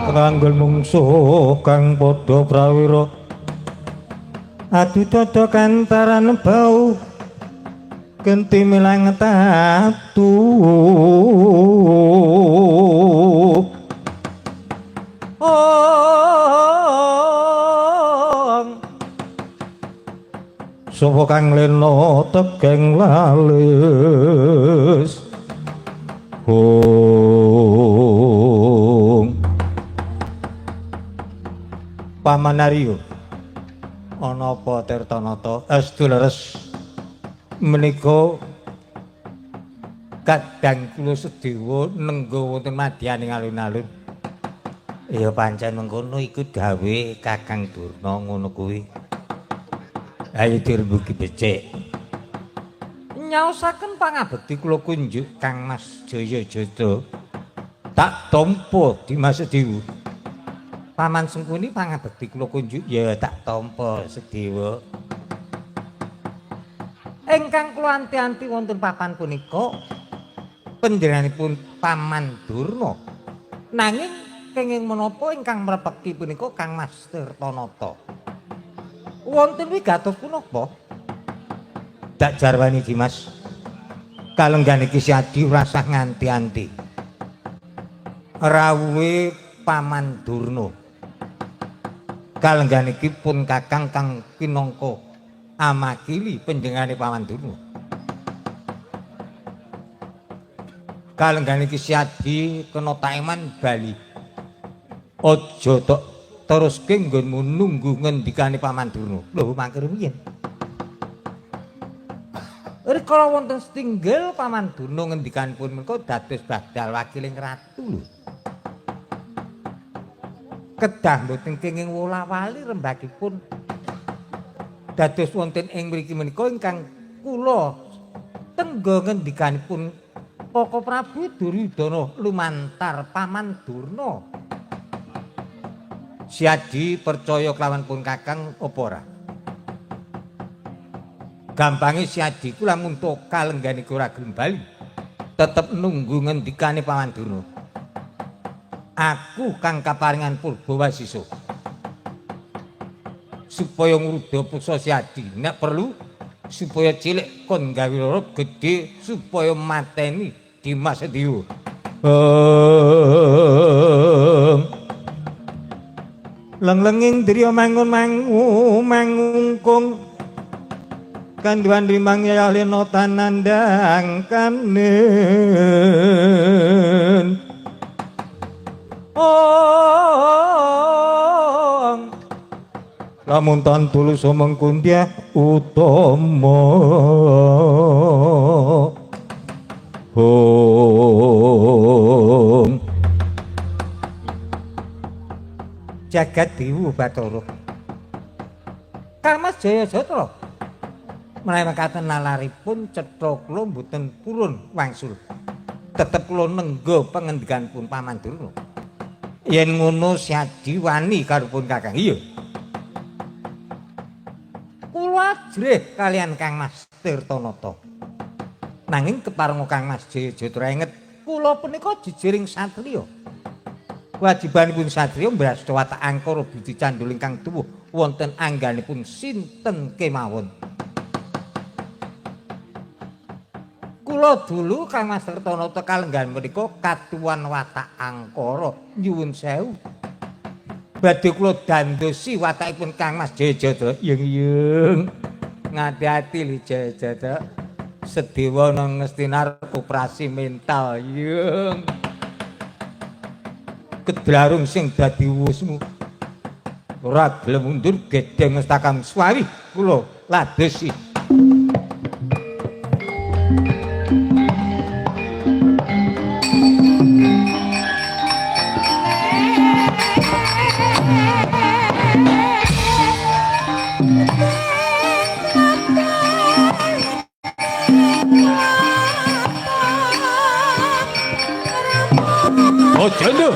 Ranggul mungsuh kang padha prawira adu dada kantaran bau genti milang tatu ong sapa kang lena tegeng lalis hong. Paman Aryo, ana apa Tirtanata? Estu leres menika kadang kula sedewa nengga wonten madyaning alun-alun. Ya pancen mengkono iku dawuhe Kakang Durna ngono kuwi. Ayo dirembugi becik. Nyaosaken pangabekti kula kunjuk Kang Mas Jaya Jatra. Tak tampa Dimas Sedewa. Paman Sengkuni pangabekti kula kunjuk ya tak tampa Sedewa. Ingkang kula anti-anti wonten papan punika panjenenganipun Paman Durna. Nanging kenging menapa ingkang mrepeki punika Kang Mas Tirtanata. Wonten wigatos punapa? Dak jarwani Dimas. Kalenggan iki Siadi rasah nganti-anti. Rawuhe Paman Durna. Kalenggan iki pun kakang kang pinangka amakili panjenengane Paman Durna. Kalenggan iki Siadi kena taeman bali. Aja tok teruske nggonmu nunggu ngendikane Paman Durna. Lho mangke rumiyin. Rikala wonten setinggil Paman Durna ngendikanipun menika dados badal wakiling ratu lho. Kedah mboten kenging wola-wali rembagipun dados wonten ing mriki menika ingkang kula tengga ngendikanipun Koko Prabu Duryudana lumantar Paman Durna. Siadi percaya kelawan pun kakang apa ora? Gampange Siadi ku lamun to kalenggane ora gelem bali, tetep nunggu ngendikane Paman Durna. Aku kang kaparingan purba wasisa supaya ngruda puksa Siadi, nek perlu supaya cilik kon gawe loro gedhe supaya mateni Dimas Sedewa. Leng-lenging driya mangun mangu mangungkung kanduan limang yalena tanandang kanen. Ong lamun tan tulus mengkundya utama. Hong jagat dewa Bathara Kang Mas Jaya Jatra menawi mekaten nalaripun cetha kula mboten purun wangsul, tetep kula nengga pangendikanipun Paman Durna. Yen ngono Siadi wani karo pun kakang. Iya kula ajrih kalian Kang Mas Tirtanata. Nanging keparenga Kang Mas Jaya Jatra inget kula punika jejiring satriya. Kewajibanipun satriya mbrasta watak angkara budi candul ingkang tuwuh wonten angganipun sinten kemawon. Kula Kula dulu Kang Mas Kertanata kalenggahan menika katuwan watak angkara nyuwun sewu. Badhe kula dandosi watakipun Kang Mas Jayajatra. Yung-yung. Ngati-ati li Jayajatra. Sedewa nang Ngastina operasi mental. Yung. Kedlarung sing dadi wusmu. Ora gelem mundur gedeng ngestakam swawi kula ladosi. Aja lho.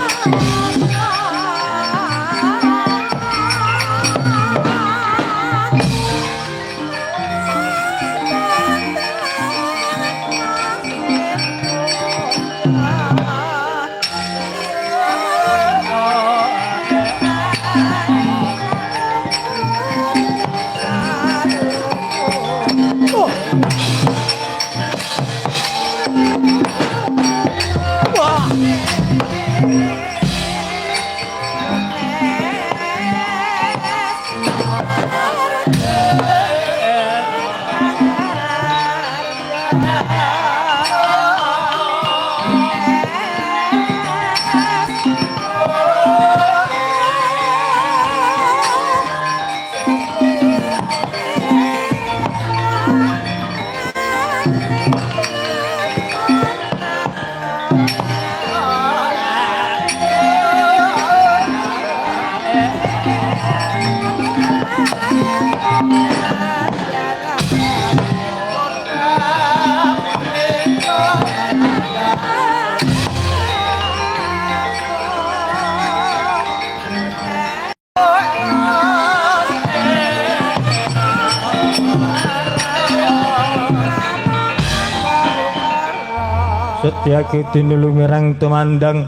Setyaki tinulumirang tumandang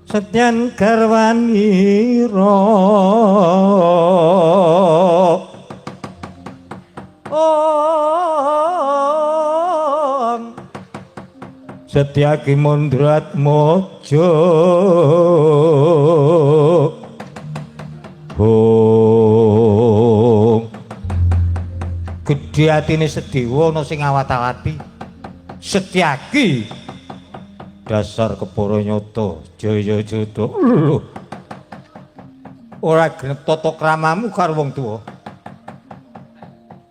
setyan garwanira ong Setyaki mundrat mojo hong. Gedhe atine Sedewa ana sing awat-awati. Setyaki dasar kepara nyata jaya jata. Lho. Ora genep tata kramamu karo wong tuwa.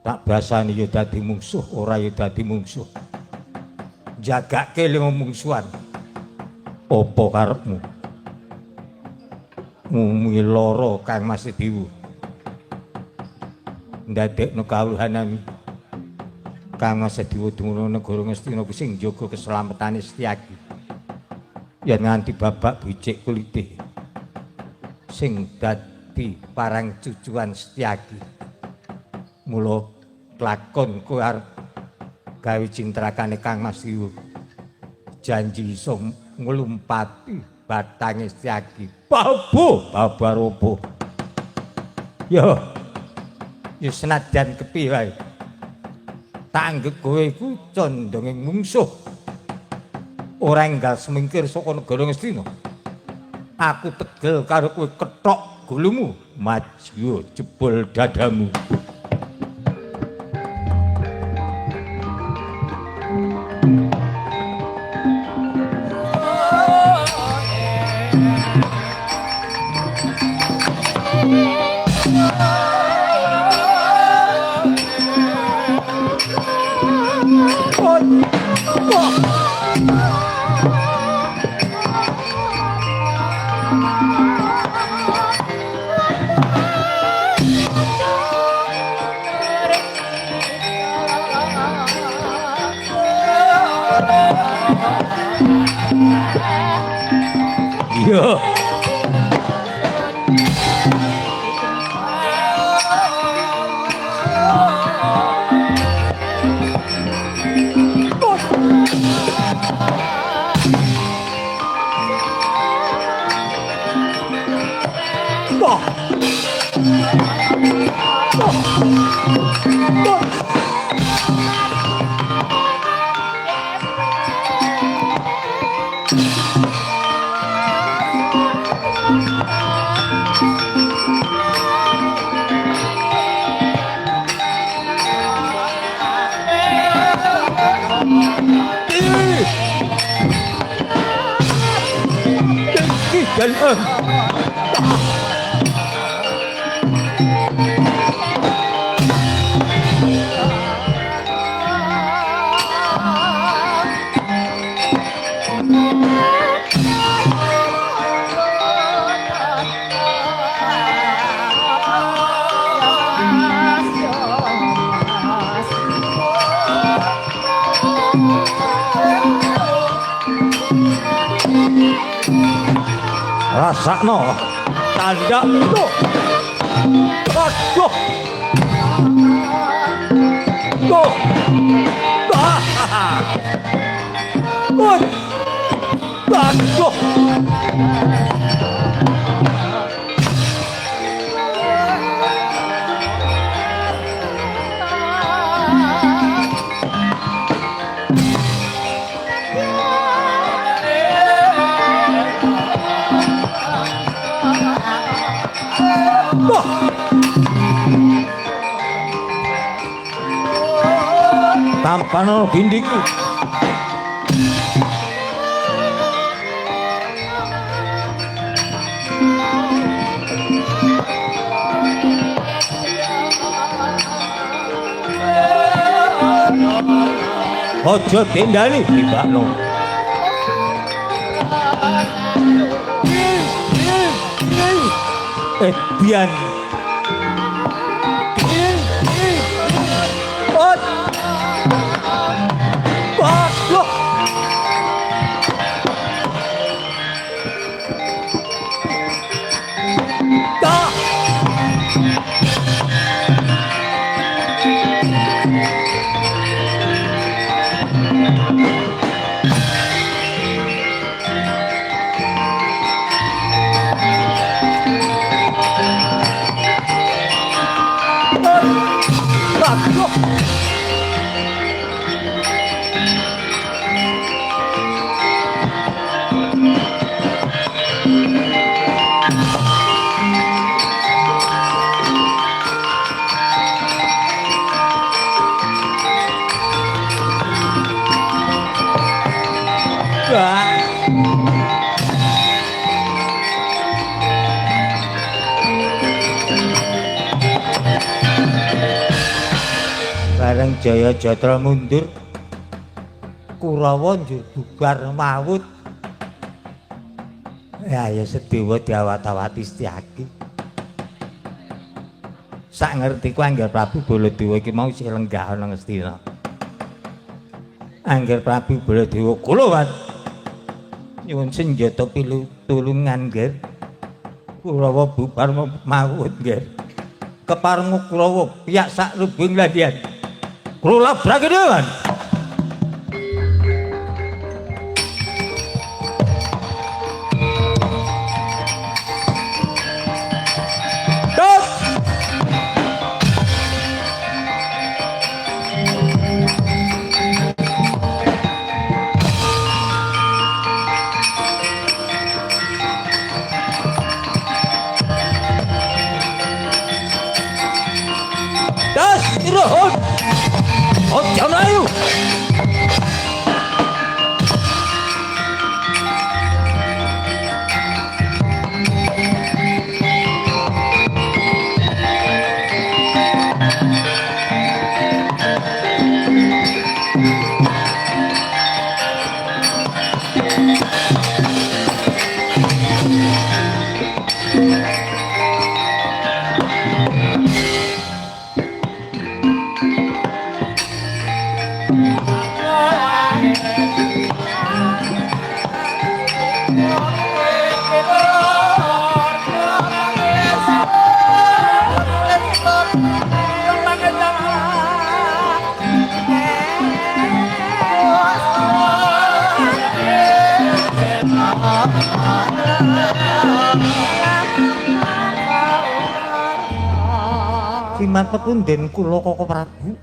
Tak basani ya dadi mungsuh, ora ya dadi mungsuh. Jagake limo mungsuhan. Apa karepmu? Ngumi lara Kang Mas Sedewa. Ndadekno kawruhanan Kang Mas Sedewa dumono negara Ngastina kuwi sing njaga keselametane Setyaki. Yen nganti babak becik kulite sing dadi parang cucuan Setyaki. Mula lakon kowe arep gawe cintrakane Kang Mas Sedewa. Janji iso nglumpati batange Setyaki. Babu babar opo? Yo. Ya senajan kepiye wae. Tak anggep kowe iku condonge mungsuh. Ora enggal semingkir saka negara Ngastina. Aku tegel karo kowe kethok gulumu, maju jebol dadamu. Iya. Wah. Wah. Wah. Jalur. Rasakno tanda itu. Aduh. Tuh. Ah. Aduh. Tampano gindiku. Aja dendani tibakno. Edian. Bareng Jaya Jatra mundur, Kurawa njur bubar mawut. Ya ya Sedewa diawat-awati Setyaki. Sak ngertiku Angger Prabu Baladewa iki mau isih lenggah ana Ngastina. Angger Prabu Baladewa kula nyuwun senjata pitulungan nggih. Kurawa bubar mawut nggih. Keparenga Kurawa piyak sak lubung landian. Kula labrak. Terus. Das, irohon. Aja mlayu. Dimas pepunden kula Koko Prabu.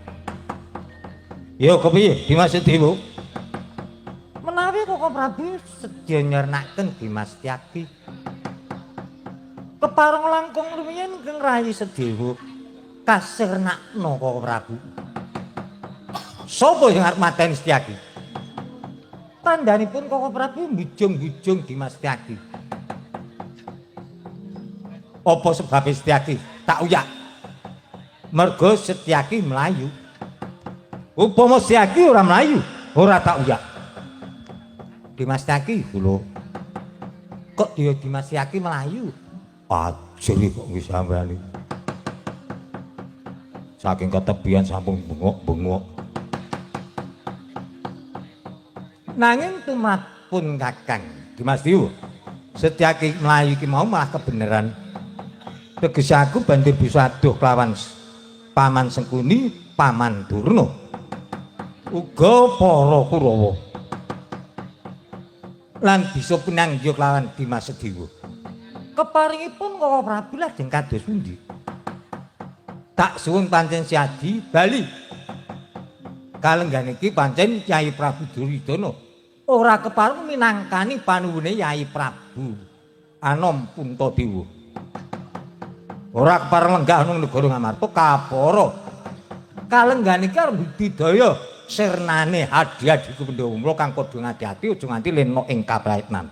Ya kepiye Dimas Sedewa? Menawi Koko Prabu sedya nyernaken Dimas Setyaki. Kepareng langkung rumiyin ingkang rayi Sedewa kasirnakna Koko Prabu. Sapa sing arep mateni Setyaki? Tandhanipun Koko Prabu mbujung-bujung Dimas Setyaki. Apa sebabe Setyaki tak uyak? Mergo Setyaki mlayu. Upama Setyaki ora mlayu, ora tak uyak. Dimas Setyaki kula. Kok dia Dimas Setyaki mlayu? Ajur kok nggih sampean iki. Saking ketebian sampun bengok-bengok. Nanging tumrapun Kakang Dimas Dewa, Setyaki mlayu iki mau malah kebenaran. Tegese aku banjur bisa aduh kelawan Paman Sengkuni, Paman Durna, uga para Kurawa. Lan bisa pinanggih kelawan Dimas Sedewa. Keparingipun Kaka Prabu lajeng kados pundi? Tak suwun pancen Siadi bali. Kalenggan iki pancen Kyai Prabu Duryudana ora kepareng minangkani panuwune Yai Prabu Anom Puntadewa. Ora kepareng lenggah nang negara Ngamarta kapara. Kalenggan iki arep budidaya sirnane hadi-hadiku Pandhawa mula kang padha ngati-ati aja nganti lena ing kaprayitnan.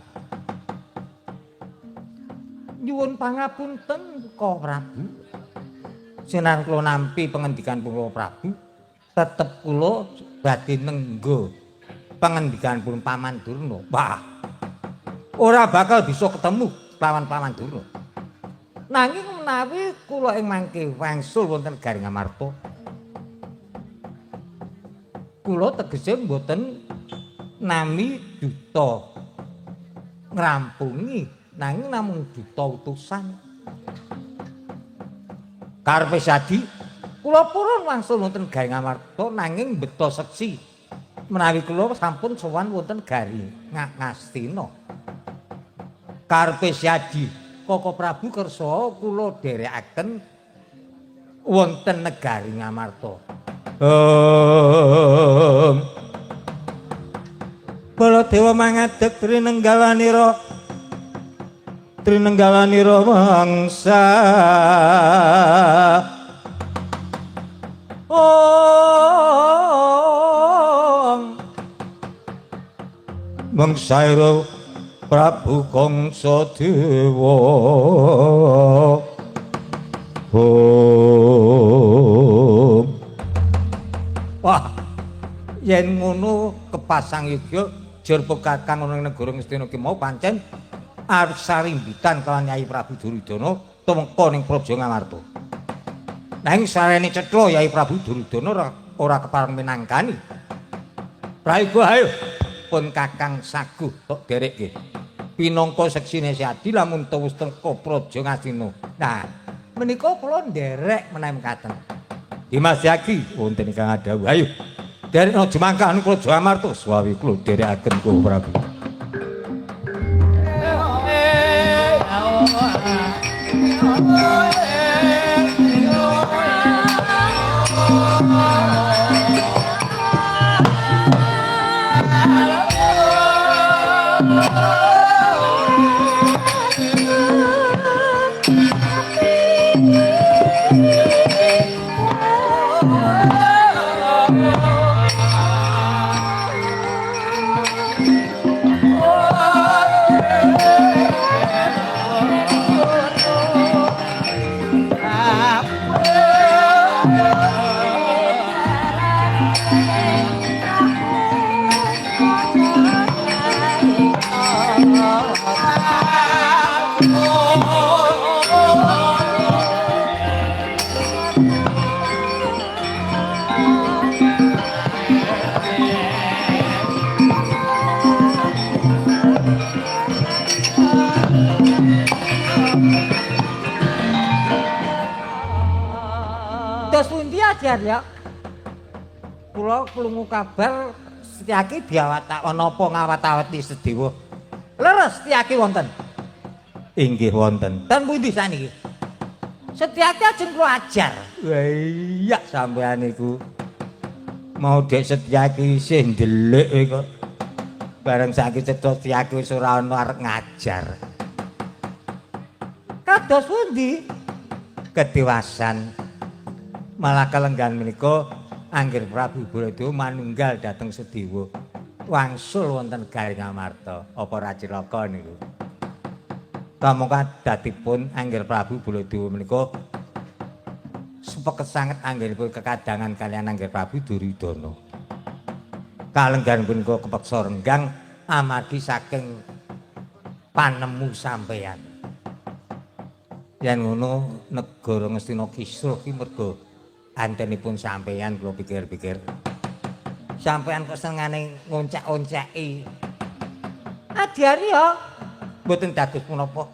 Nyuwun pangapunten Kaka Prabu. Sinan kula nampi pengendikan Kaka Prabu, tetep kula badhe nenggo pengendikan pun Paman Durna. Wah. Ora bakal bisa ketemu lawan Paman Durna. Nanging menawi kula ing mangke wangsul wonten Garing Amarta, kula tegese mboten nami duta ngrampungi, nanging namung duta utusan. Karepe Sadi, kula purun wangsul wonten Garing Amarta nanging beto seksi menawi kula sampun sowan wonten Garing Ngastina. Karepe Sadi, Kaka Prabu kersa kula dherekaken wonten negari Ngamarta. Baladewa mangadeg trinenggalanira trinenggalanira mangsa. Om Mangsaira Prabu Kangsa Dewa. Om. Wah, yen ngono kepasang yudya jur pekakang ana ing negara Ngastina ki mau pancen arep sarimbitan kelawan Yai Prabu Duryudana tumeka ning Praja Ngamarta. Nanging sarene cetha Yai Prabu Duryudana ora kepareng minangkani. Prayoga ayo pun Kakang saguh tok derekke. Pinangka seksine Siadi lamun tuwus teka Praja Ngastina. Nah, menika kula nderek menawi mekaten. Dimas Yaki wonten ingkang adhawuh. Ayo derekno jemangkah ning Praja Amarta suwawi kula dherekaken Kaka Prabu. Ya. Kula krungu kabar Setyaki diawat napa ngawat-awati Sedewa. Leres Setyaki wonten. Inggih wonten. Ten pundi sakniki? Setyaki ajeng kula ajar. Wah iya sampean niku. Mau dek Setyaki isih ndelik kok. Bareng saiki cetha Setyaki wis ora ana arep ngajar. Kados pundi? Kedewasan. Malah kalenggan menika Anggir Prabu Baladewa manunggal dhateng Sedewa. Wangsul wonten Garing Amarta. Apa ra cilaka niku? Kamangka adatipun Anggir Prabu Baladewa menika sepeket sanget anggenipun kekadangan kaliyan Anggir Prabu Duryudana. Kalenggan punika kepeksa renggang amargi saking panemu sampeyan. Yen ngono negara Ngastina kisruh ki merga antenipun sampeyan kula pikir-pikir. Sampeyan kok senengane ngoncek-onceki. Adiari ya mboten dados punapa.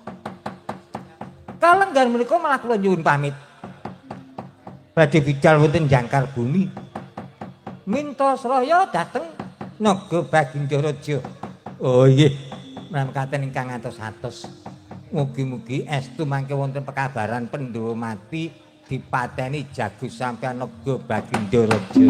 Kalenggan menika malah kula nyuwun pamit. Badhe bidal wonten jangkar bumi. Minta sraya dhateng Naga Baginda Raja. Oh nggih, mekaten ingkang atos-atos. Mugi-mugi estu mangke wonten pekabaran Pandhawa mati dipateni jago sampeyan Naga Baginda Raja.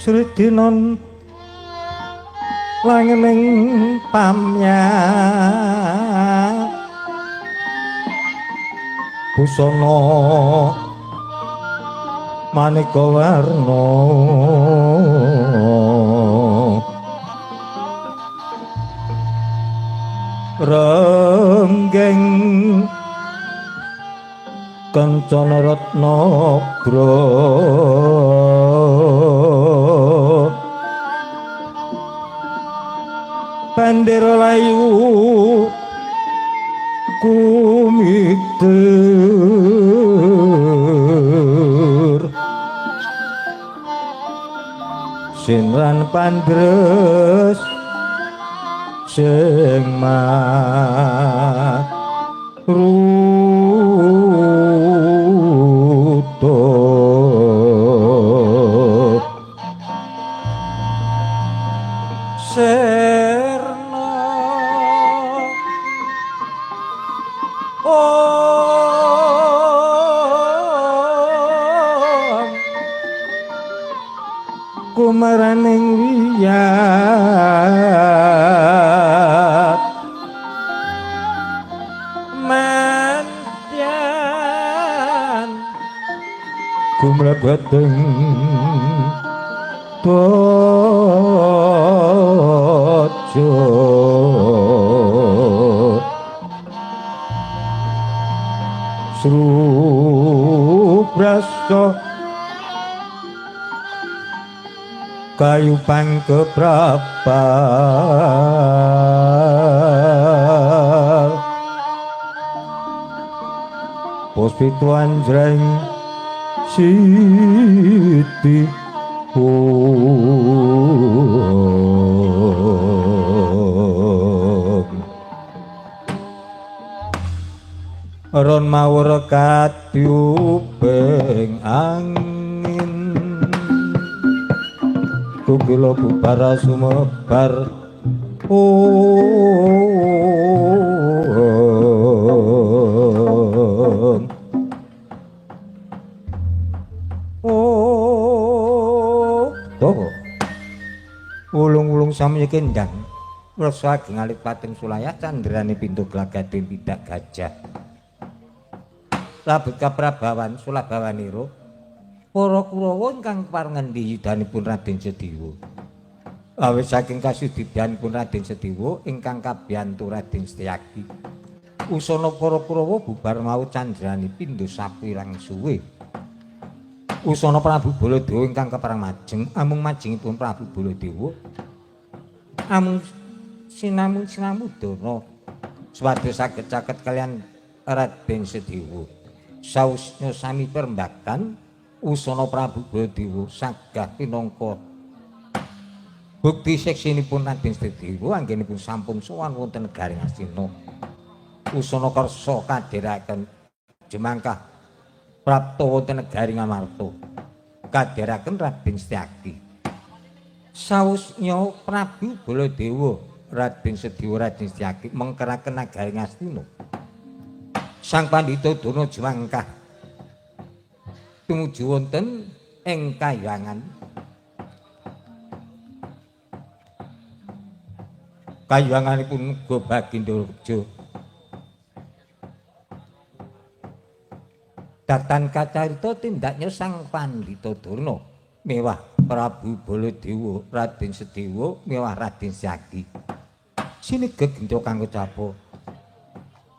Sridinon langening pamya busana maneka warna renggeng kencana ratna bra bendera layu kumiter sinran pandres sing maruta serna om kumaraning wiyat mantyan gumlebeting bojo srubrasa kayu pangkeprapal puspito anjreng siti Ron mawur katyuping angin kukila bubar sumebar om oh toko ulung-ulung samya kendang rasa ageng alit pating sulayah candrane pintu glagating tidak gajah labet kaprabawan sulabawanira para Kurawa ingkang parngendi yudanipun Raden Sediwa. Awit saking kasudidanipun Raden Sediwa ingkang kabiyantu Raden Setyaki. Usana para Kurawa bubar mau candrane pindha sapirang suwe. Usana Prabu Baladewa ingkang kepareng majeng, amung majengipun Prabu Baladewa amung sinamun sinamudana supados saged caket kaliyan Raden Sedewa. Sausnya sami perembakan usana Prabu Baladewa sagah pinangka bukti seksinipun Raden Sedewa anggenipun sampun sowan wonten negari Ngastina. Usana kersa kadheraken jemangkah prapta wonten negari Ngamarta kadheraken Raden Setyaki. Sausnya Prabu Baladewa Raden Sedewa Raden Setyaki mengkeraken nagari Ngastina. Sang Pandhita Durna jemangkah tumuju wonten ing kayangan. Kayanganipun uga Baginda Reja. Datan kacarita tindaknya Sang Pandhita Durna mewah Prabu Baladewa Raden Sedewa mewah Raden Setyaki. Sinegeg genta kang kecapa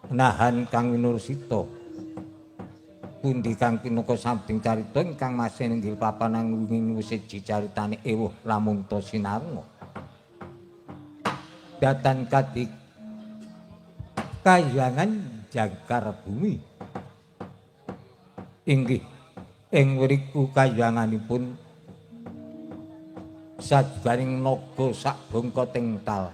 nahan kang winursita pundi kang pinaka sabding carita ingkang masih nenggil papan wingi siji caritane ewuh lamunta sinarna. Datan kadik kayangan jangkar bumi inggih ing wriku kayanganipun sajuganing naga sabangka tengtal.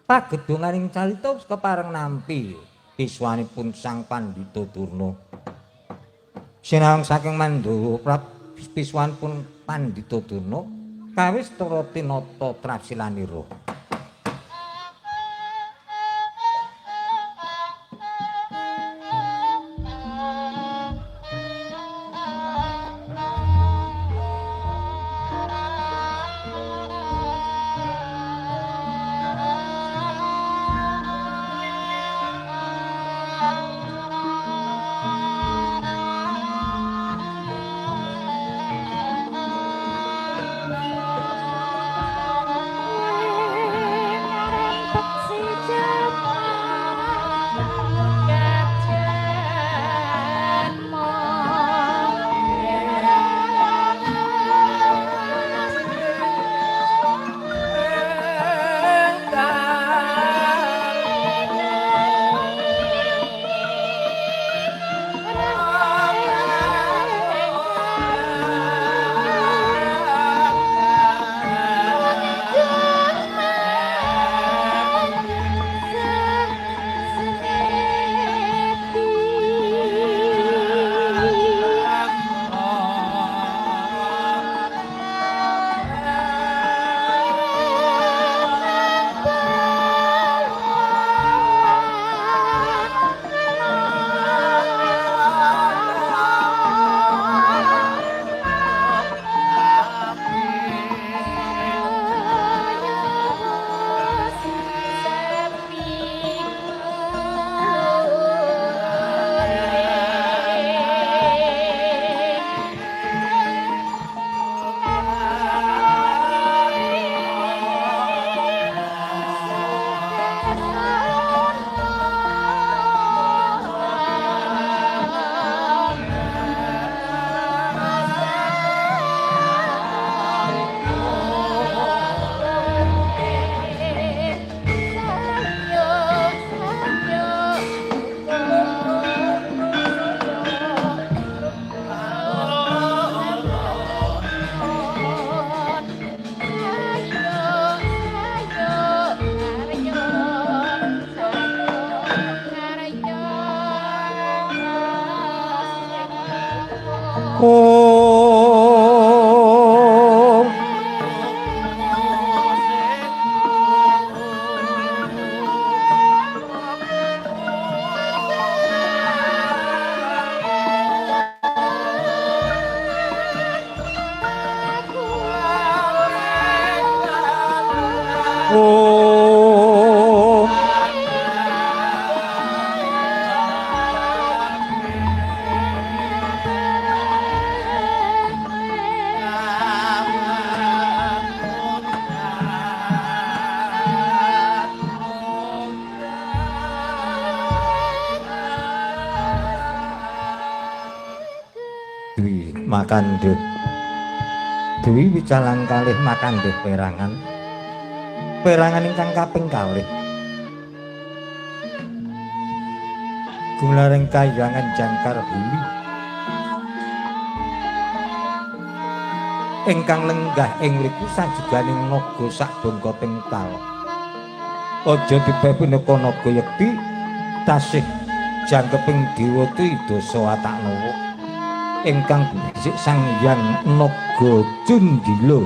Pagedhunganing carita kepareng nampi kiswanipun Sang Pandhita Durna. Sinawang saking Mandura piswanipun Pandhita Durna kawis tura tinata trapsilanira. Makandhe Dewi wicalan kalih makandhe perangan. Perangan ingkang kaping kalih. Gulareng kayangan jangkar bumi. Ingkang lenggah ing mriku sajuganing naga sakbangga pengkal. Aja dibeh puneka naga yekti tasih jangkeping dewa Tridasa Ataknawa ingkang bisik Sang Hyang Naga Cundila.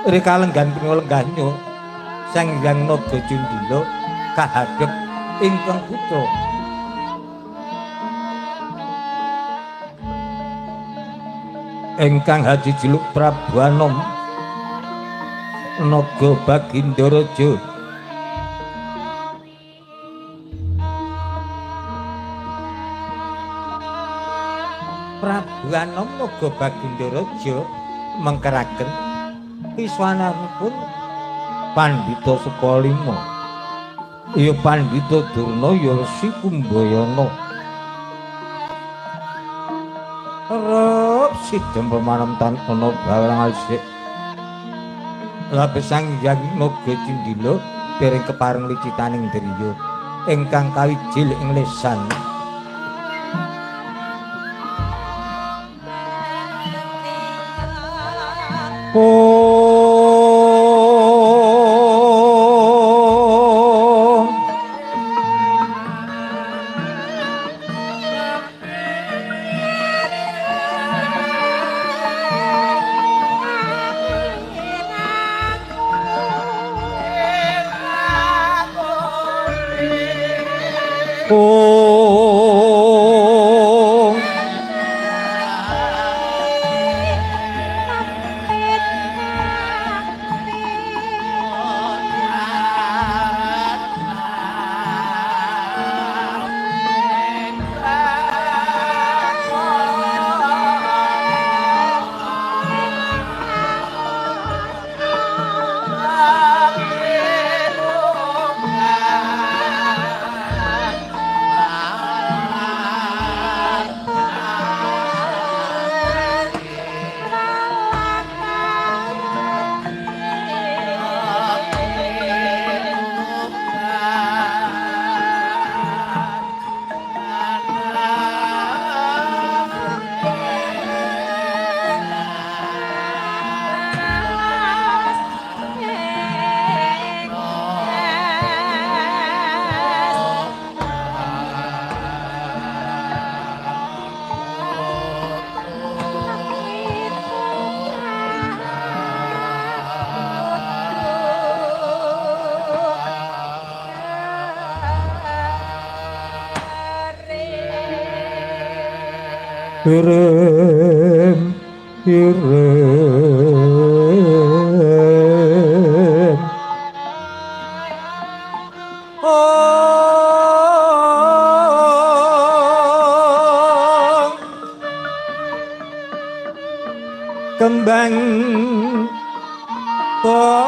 Rika lenggan punika lenggahnya Sang Hyang Naga Cundila kahadhep ingkang putra. Ingkang hadijiluk Prabu Anom Naga Bagindaraja. Prabu Anom Naga Bagindaraja mengkeraken piswananipun Pandhita Sukalima. Ya Pandhita Durna ya Resi Kumbayana. Rep sidem pemanem tan ana barang alisik. Lape Sang Hyang Naga Cundila dereng kepareng licitaning driya ingkang kawijil ing lesan. Irem, irem. Ong kembang popong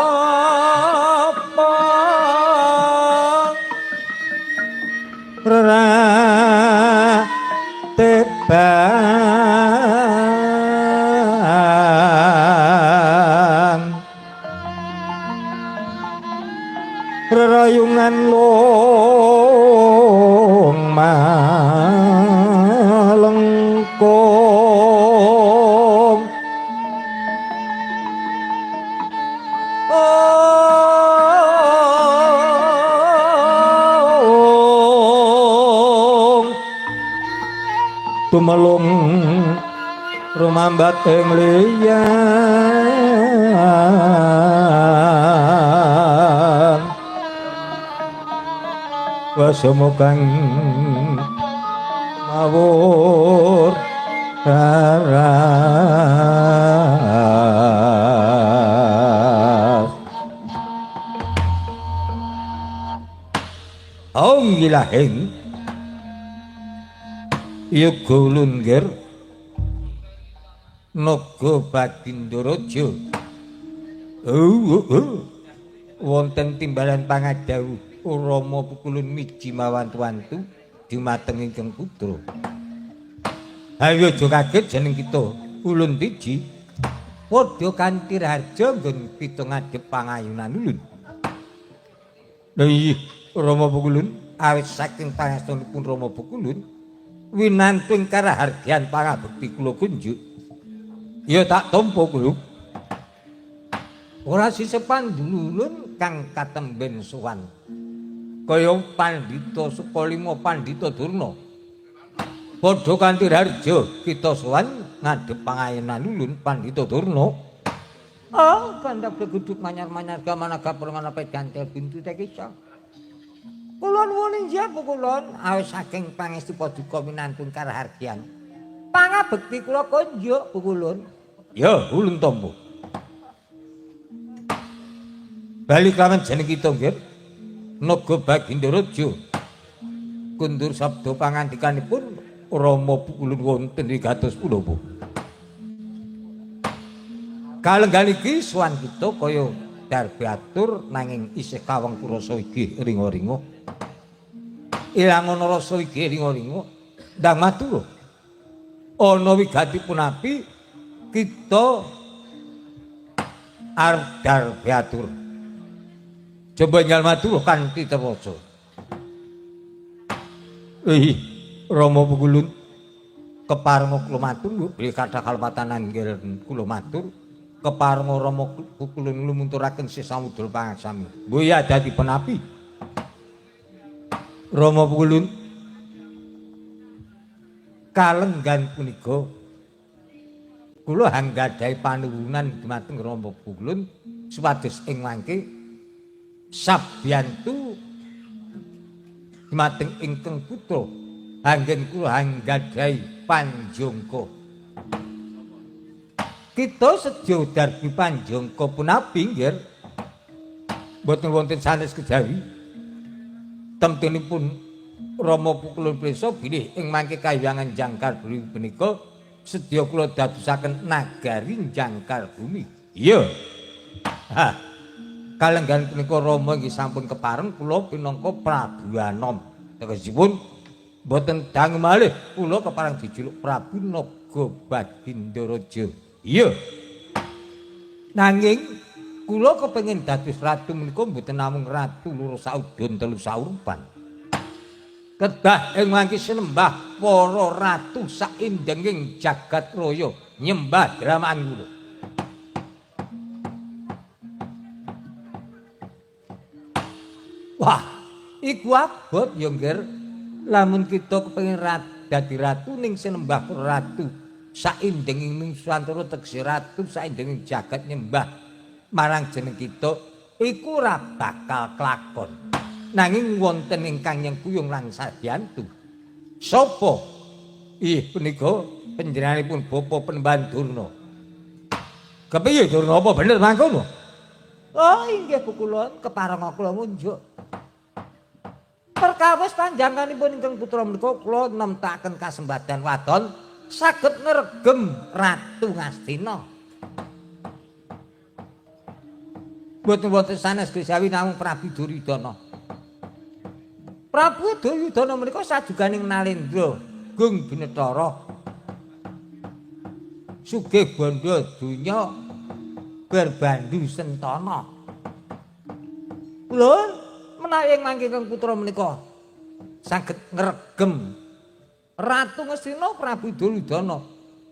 tebang rerayungan long malengkong. Ong tumelung rumambat ing liyang wasemu kang mawur raras. Ong ilahing yoga lunggir Naga Bagindaraja. Wonten timbalan pangadhawuh Rama pukulun miji mawantu-wantu dumateng ingkang putra. Ayo aja kaget jeneng kita ulun tiji. Padha kanthi raharja nggon kita ngadhep pangayunan ulun. Lha iya Rama Pukulun awit saking pangestunipun Rama Pukulun winantu ing karaharjan pangabekti kula kunjuk. Ya tak tampa kula. Ora sisepan dululun kang katemben sowan. Kaya pandhita Sukalima Pandhita Durna. Padha kanthi raharja kita sowan ngadhep pangayunan ulun Pandhita Durna. Oh, kandak geguduk manyar-manyar gamanaga prangana pegantel bintu tekisa. Kula nuwun injih pukulun awis saking pangestu paduka minantun karaharjan. Pangabekti kula kunjuk pukulun. Ya, ulun tampa. Bali kelawan jeneng kita nggih. Naga Baginda Raja. Kundur sabda pangandikanipun Rama Pukulun wonten wigatos punapa. Kalenggan iki sowan kita kaya darbe atur nanging isih kawengku rasa iki ringa-ringa. Ilang ana rasa iki ringa-ringa ndang matur. Ana wigati punapi kita arep darbe atur. Coba nyal matur kanthi tewaca. Rama Pukulun keparenga kula matur bilih kathah kalepatan anggen kula matur. Keparenga Rama Pukulun nglunturaken sih samudra pangaksami. Mbuh dadi penapi. Rama Pukulun kalenggan punika kula hanggadhahi panuwunan dumateng Rama Pukulun supados ing mangke sabyantu dumateng ingkang putra anggen kula hanggadhahi panjangka. Kita sedya darbi panjangka punapi nggih. Mboten wonten sanes kejawi. Temtunipun Rama Pukulun prisa bilih ing mangke kahyangan jangkar bumi punika sedya kula dadosaken nagari jangkar bumi. Iya. Ha. Kalenggan punika Rama inggih sampun kepareng kula pinangka Prabu Anom. Tegesipun mboten dangu malih kula kepareng dijuluk Prabu Naga Baginda Raja. Iya. Nanging kula kepengin dados ratu menika mboten namung ratu loro saudon telu saurupan. Kedah ing mangke sinembah para ratu saindenging jagat raya nyembah dramaan kula. Wah, iku abot ya nggih. Lamun kita kepengin dadi ratu ning sinembah para ratu saindenging nusantara tegese ratu saindenging jagat nyembah marang jeneng kita iku ora bakal kelakon. Nanging wonten ingkang nyengkuyung lan sabiyantu. Sapa? Ih punika panjenenganipun Bapak Penemban Durna. Kepiye Durna apa bener mangkono? Oh inggih Pukulun keparenga kula ngunjuk. Perkawis panjenenganipun ingkang putra menika kula nemtaken kasembadan wadon saged ngregem Ratu Ngastina. Mboten wonten sanes Gusti namung Prabu Duryudana. Prabu Duryudana menika sajuganing Nalendra Gung Binetara. Sugih bandha donya berbandu sentana. Lho, menawi ing mangke ingkang putra menika saged ngregem Ratu Ngastina Prabu Duryudana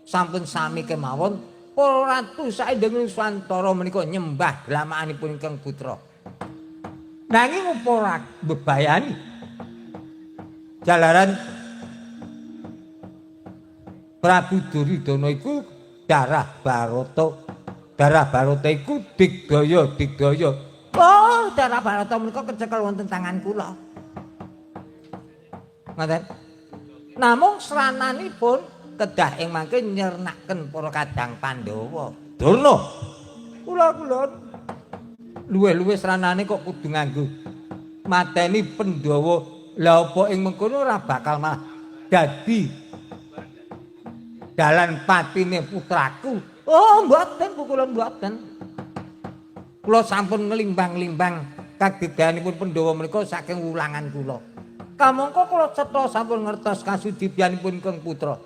sampun sami kemawon para ratu saindenging Nuswantara menika nyembah dramaanipun ingkang putra. Nanging apa ora mbebayani? Jalaran Prabu Duryudana iku darah Barata. Darah Barata iku digdaya, digdaya. Oh, darah Barata menika kecekel wonten tangan kula. Ngoten. Namung srananipun kedah ing mangke nyernaken para kadang Pandhawa. Durna. Kula kulon. Luwih-luwih sranane kok kudu nganggo mateni Pandhawa. Lah apa ing mengkono ora bakal malah dadi dalan patine putraku. Oh, mboten kula mboten. Kula sampun nglimbang-limbang kagegahanipun Pandhawa menika saking wulangan kula. Kamangka kula cetha sampun ngertos kasudibyanipun ingkang putra.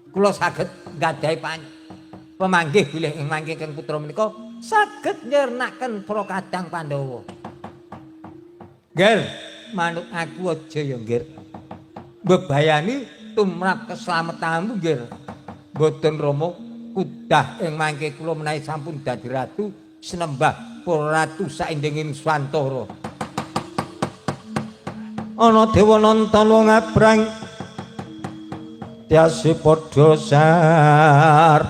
Kula saged nggadahi pemanggih bilih ing mangke keng putra menika saged nyirnaken para kadang Pandhawa. Ngger, manut aku aja ya, Ngger. Mbebayani tumrap keslametanmu, Ngger. Mboten Rama, kudah ing mangke kula menawi sampun dadi ratu sinembah para ratu saindenging Swantara. Ana dewa nonton wong abrang tiase padha sar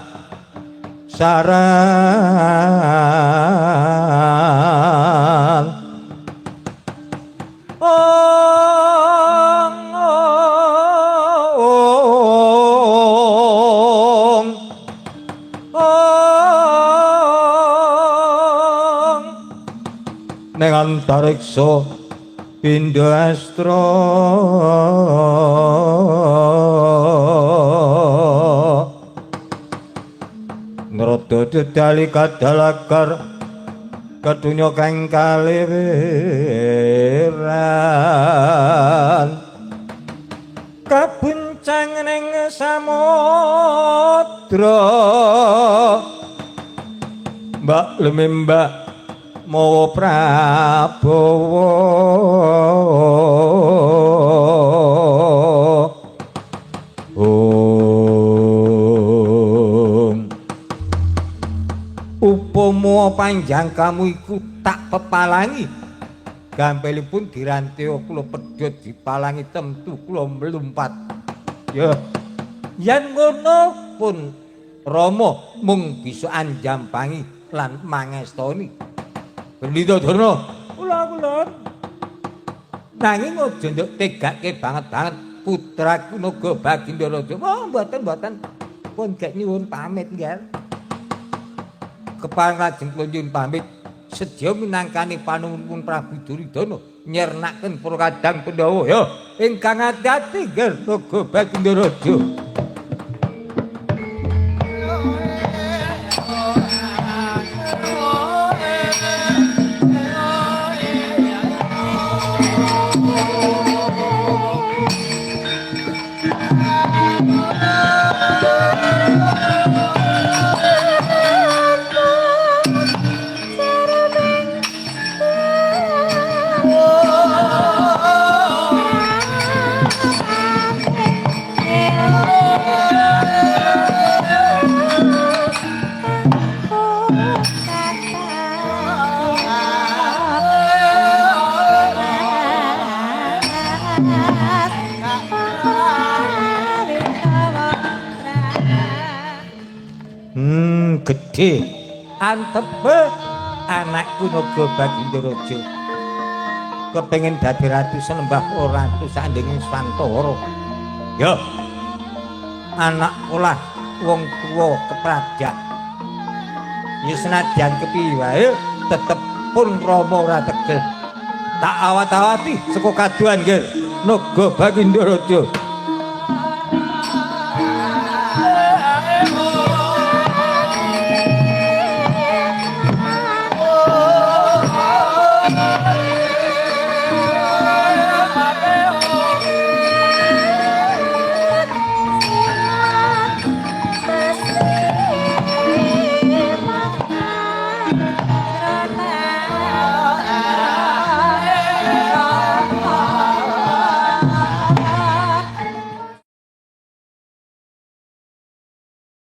saran. Ong ong ong ning antariksa pindha astra nrada dedali kadalakar kedunya kang kaliwiran kabuncang ning samudra mbak lemimbak mawa Prabowo. Om upama panjang kamu iku tak pepalangi, gampilipun diranteo kula pedhot dipalangi tentu kula mlumpat. Ya, yen ngono pun Rama mung bisa anjampangi lan mangestoni. Pendhita Durna, kula kulon. Nanging aja nduk tegake banget-banget putraku Naga Baginda Raja. Oh, mboten mboten. Pun gek nyuwun pamit, nggih. Kepareng lajeng kula nyuwun pamit sedya minangkani panuwun Prabu Duryudana nyirnaken para kadang Pandhawa. Ya, ingkang ati-ati nggih Naga Baginda Raja. Gedhe antepe anakku Naga Baginda Raja kepengin dadi ratu senembah ora ratu sandinge Swantara. Ya, anak olah wong tuwa keprajak. Ya senadyan kepiye wae tetep pun Rama ora tegel. Tak awat-awati saka kaduhan nggih Naga Baginda Raja.